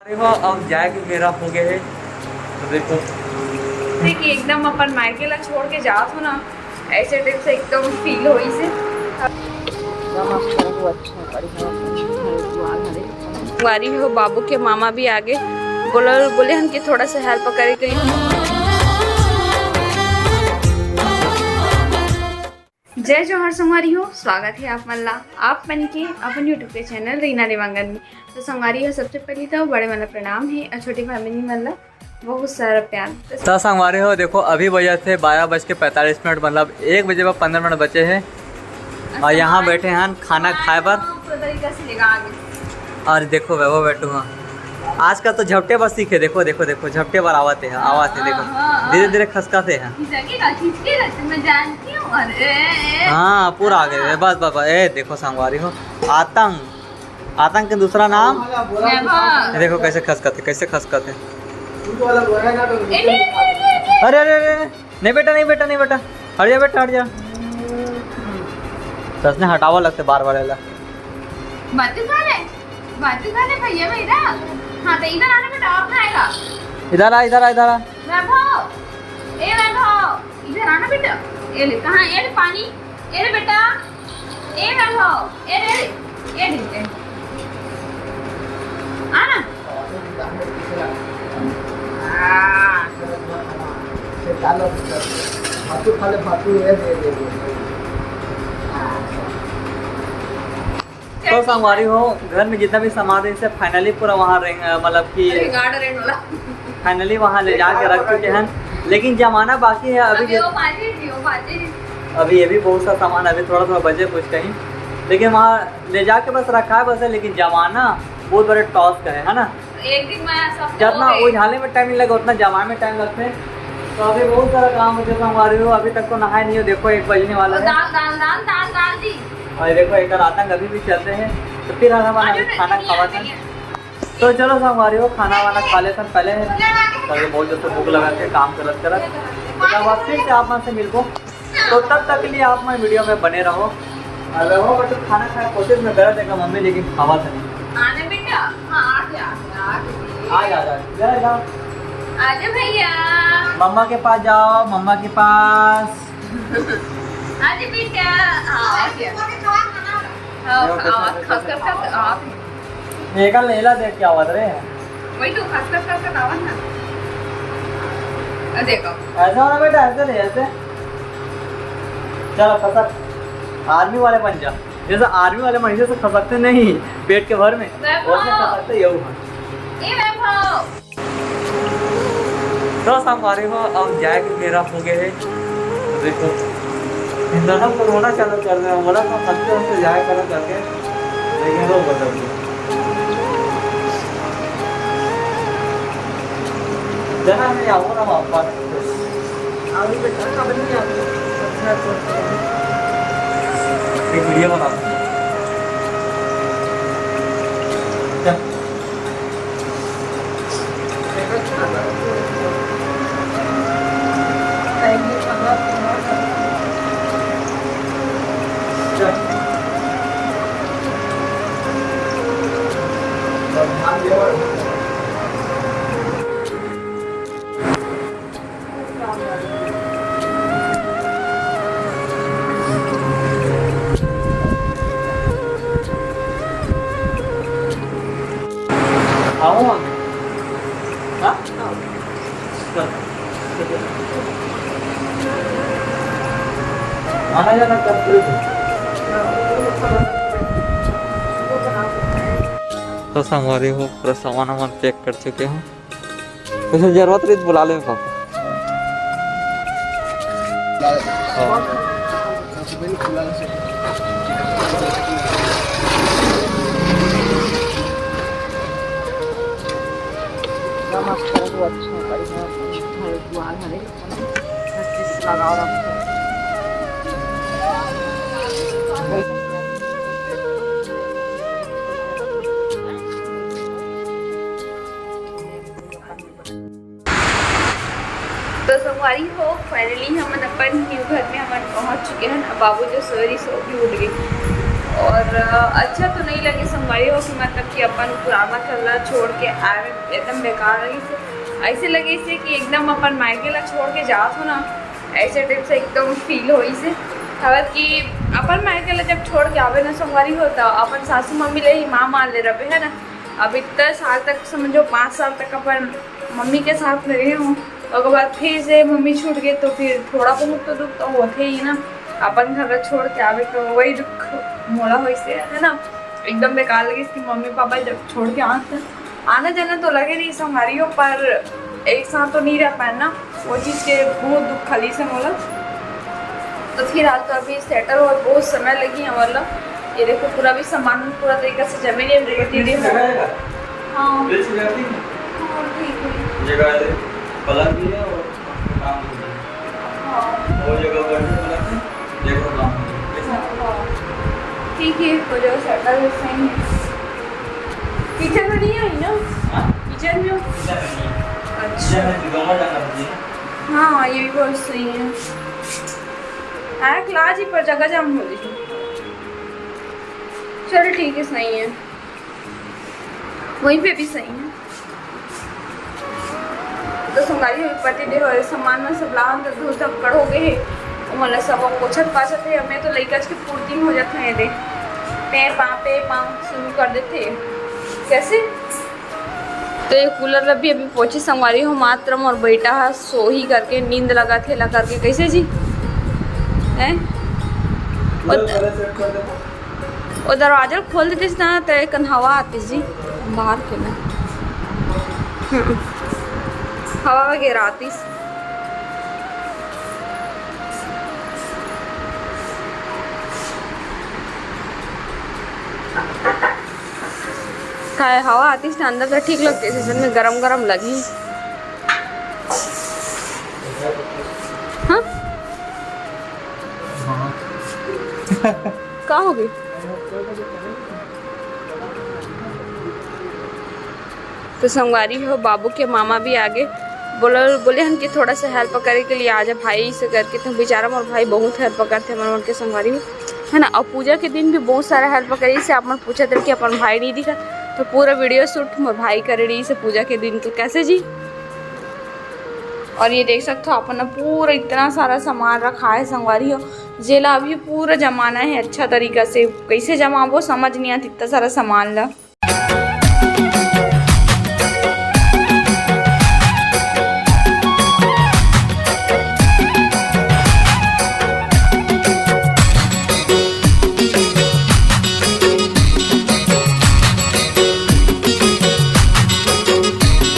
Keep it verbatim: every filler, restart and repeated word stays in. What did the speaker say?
देखो, अब जाए के बेरा हो गए है, तो देखो। देखिए, एकदम अपन मायके ला छोड़ के जात हो ना, ऐसे टाइप से एकदम फील होइस हे। संगवारी हो, बाबू के मामा भी आगे, बोला, बोले हन कि थोड़ा सा हेल्प करे कहीं। जय जोहार संगवारी हो, स्वागत है आप मन ला, आप मन के अपन YouTube के चैनल रीना देवांगन में। तो संगवारी हो, सबसे पहले तो बड़े मन ला प्रणाम है और छोटी फैमिली मन ला बहुत सारा प्यार। तो संगवारी हो, देखो, अभी बजे थे बारह बज के पैंतालीस मिनट, मतलब एक बजे बर पंद्रह मिनट बचे हैं। और यहाँ बैठे हैं खाना खाए बर। पूरा तरीका से लेगा आगे। और देखो वैभव बैठू हाँ, आजकल तो झपटे बर सीखे, देखो, देखो, देखो, झपटे बर आवत है, आवत है, देखो, हाँ, हाँ, धीरे धीरे खसकाते हैं। खिसकेगा, खिसकेगा, तो मैं जानती हूँ। अरे, ए, ए। हाँ, पूरा आ गए, बस, बस, बस, ए, देखो संगवारी हो, आतंक, आतंक के दूसरा नाम। वैभव। ये देखो कैसे खसकाते, कैसे खसकाते। ए, ए, ए, ए, ए। अरे, अरे, अरे, अरे। नहीं बेटा, नहीं बेटा, नहीं बेटा, हट जा बेटा, हट जा। तसने हटावा लगते बार बार एला। बातू खा ले, बातू खा ले भैया मेरा। हाँ, तो इधर आना बेटा, और खाएगा। इधर आ, इधर आ, इधर आ। वैभव, ए वैभव, इधर आना बेटा। ए ले, कहाँ, ए ले पानी, ए ले बेटा, ए वैभव, ए ले, ए ले, ए ले। आना। भातू खा ले, भातू, ए दे, दे, दे। तो संगवारी हो, घर में जितना भी सामान है, इसे finally पूरा वहाँ रेंग-, मतलब कि रेंगाड़ रेंग वाला। Finally वहाँ ले जाके रख चुके हैं, लेकिन जमाना बाकी है अभी। अभी वो बाजे जी, वो बाजे जी। अभी ये भी बहुत सा सामान, अभी थोड़ा थोड़ा बचे कुछ कहीं, लेकिन वहाँ ले जाके बस रखा है बस है, लेकिन जमाना बहुत बड़े टॉस का है, है ना? एक दिन में सब जितना हो गए। उझाले में टाइम नहीं लगा, उतना जमाए में टाइम लगते हैं। तो अभी बहुत सारा काम होते संगवारी हो, अभी तक तो नहाए नहीं हो। देखो, एक बजने वाला और है। दाल, दाल, दाल, दाल, दाल जी। और देखो, एक आतंक अभी भी चलते हैं। तो फिर हम आज अभी खाना खावा था। तो चलो संगवारी हो, खाना वाना खा लेते हैं पहले। तो अभी बहुत जोर से भूख लगा के काम करत करत। तो अब फिर से आप मन से मिलबो। तो तब तक के लिए आप मन वीडियो में बने रहो। और रहो बट खाना खाए कोशिश में करत है मम्मी, लेकिन खावा था नहीं। आने बेटा, हाँ, आ गया, आ गया, आ गया। आ जा, आ जा, जरा जाओ। आजा भैया। मम्मा के पास जाओ, मम्मा के पास। आजा बेटा, हाँ, आ गया। हाँ, देखो, हाँ, कैसे, खस, खस, खस, हाँ। ये कल लेला देख के आवत रे। वही तो खस, खस, खस, खस आवत ना। आ, देखो। ऐसा होना बेटा, ऐसे नहीं, ऐसे। चलो, खसक। आर्मी वाले बन जा। जैसे आर्मी वाले मरीजों से खसकते नहीं, पेट के भर में, वैसे खसकते यहू है। ए वैभव। तो संगवारी हो, अब जाए के बेरा हो गए है। तो देखो, इंदर कोरोना चल, चल रहा है, बोला तो हंसते हंसते जाए करो करके, लेकिन लोग बदल गए। जना नहीं आओ ना वापस। एक वीडियो बना। चल। चल। आओ। हाँ? चल। आना जाना करते रहो। तो संगवारी हो, पूरा सामान वामान पैक कर चुके हैं। कुछ जरूरत रही तो बुला ले पापा। हाँ। मस्त है, वो अच्छा है, बढ़िया है, घर द्वार हरे, सब चीज लगाओ रखो। तो संगवारी हो, finally हमन अपन new घर में हमन पहुंच चुके हैं। अब बाबू जो सोरी सो भी उठ गए। और, अ, अच्छा तो नहीं लगे संगवारी हो कि मतलब कि अपन पुराना घर ला छोड़ के आए, एकदम बेकार लगिस। ऐसे लगिस कि एकदम अपन मायके ला छोड़ के जात हो ना, ऐसे टाइप से एकदम फील होइस। काबर कि अपन मायके ला जब छोड़ के आबे ना संगवारी हो, तो अपन सासू मम्मी ले ही माँ मान ले रहे है ना। अब इतना साल तक, समझो, पाँच साल तक अपन मम्मी के साथ में रहे हूँ, ओकर बाद फिर से मम्मी छूट गए, तो फिर थोड़ा बहुत तो दुख तो होते ही ना। अपन घर ला छोड़ के आवे, तो वही दुख मोला होइस, है ना। एकदम बेकार लगिस कि मम्मी पापा जब छोड़ के आत, आना जाना तो लगे रहिस संगवारी हो, पर एक साथ तो नहीं रह पाए ना। वो चीज़ के बहुत दुख खाली से मोला। तो फिलहाल तो अभी सेटल हो, बहुत समय लगी हमला। ये देखो, पूरा भी सामान पूरा तरीका से जमे नहीं है, पूरा दीदी हो। हाँ। हाँ, ठीक है। जगह है, पलंग भी है और काम भी है। हाँ। वो जगह पर भी पलंग है, देखो काम भी है। हाँ, हाँ। ठीक है, हो जाओ सेटल, सही है। किचन में नहीं आई ना? हाँ? किचन में? किचन में नहीं है। अच्छा। किचन में तो दोनों जगह होती है। हाँ, ये भी बहुत सही है। आया क्लास ही पर जगह जाम हो रही। चल ठीक है, सही है, वहीं पे भी सही है। तो संगवारी हो, पति देव हर सामान में सब लावन तो धूल धक्कड़ हो गए है, वो मतलब सब पोछत पाछत है। मैं तो लइका के पूर्ति में हो जाते हैं दे, पे पा पे पा शुरू कर देते हैं। कैसे? तो ये कूलर ला भी अभी पोछे संगवारी हो, मात्र मोर बेटा ह सोही करके नींद लगा थे ला करके। कैसे जी? हैं? वो, वो दरवाजा खोल देते ना, तो एक हवा आती जी बाहर के ना। हम्म। हवा वगैरह आती। काय हवा आतिस ना अंदर, तो ठीक लगतिस, अइसन में गरम गरम लगही। हाँ? का हो गई? तो संगवारी हो, बाबू के मामा भी आगे, बोले, बोले हन कि थोड़ा सा हेल्प करे के लिए आ जा भाई, से करके। तो बेचारा मोर भाई बहुत हेल्प करथे हमर मन के, संगवारी हो, है ना। और पूजा के दिन भी बहुत सारा हेल्प करे, से आप मन पूछत रहे कि अपन भाई नहीं दिखा, तो पूरा वीडियो शूट मोर भाई करे रही से पूजा के दिन के। कैसे जी? और ये देख सकते हो अपन पूरा इतना सारा सामान रखा है संगवारी हो, जेला अभी पूरा जमाना है अच्छा तरीका से। कैसे जमाबो समझ नहीं आत इतना सारा सामान ला।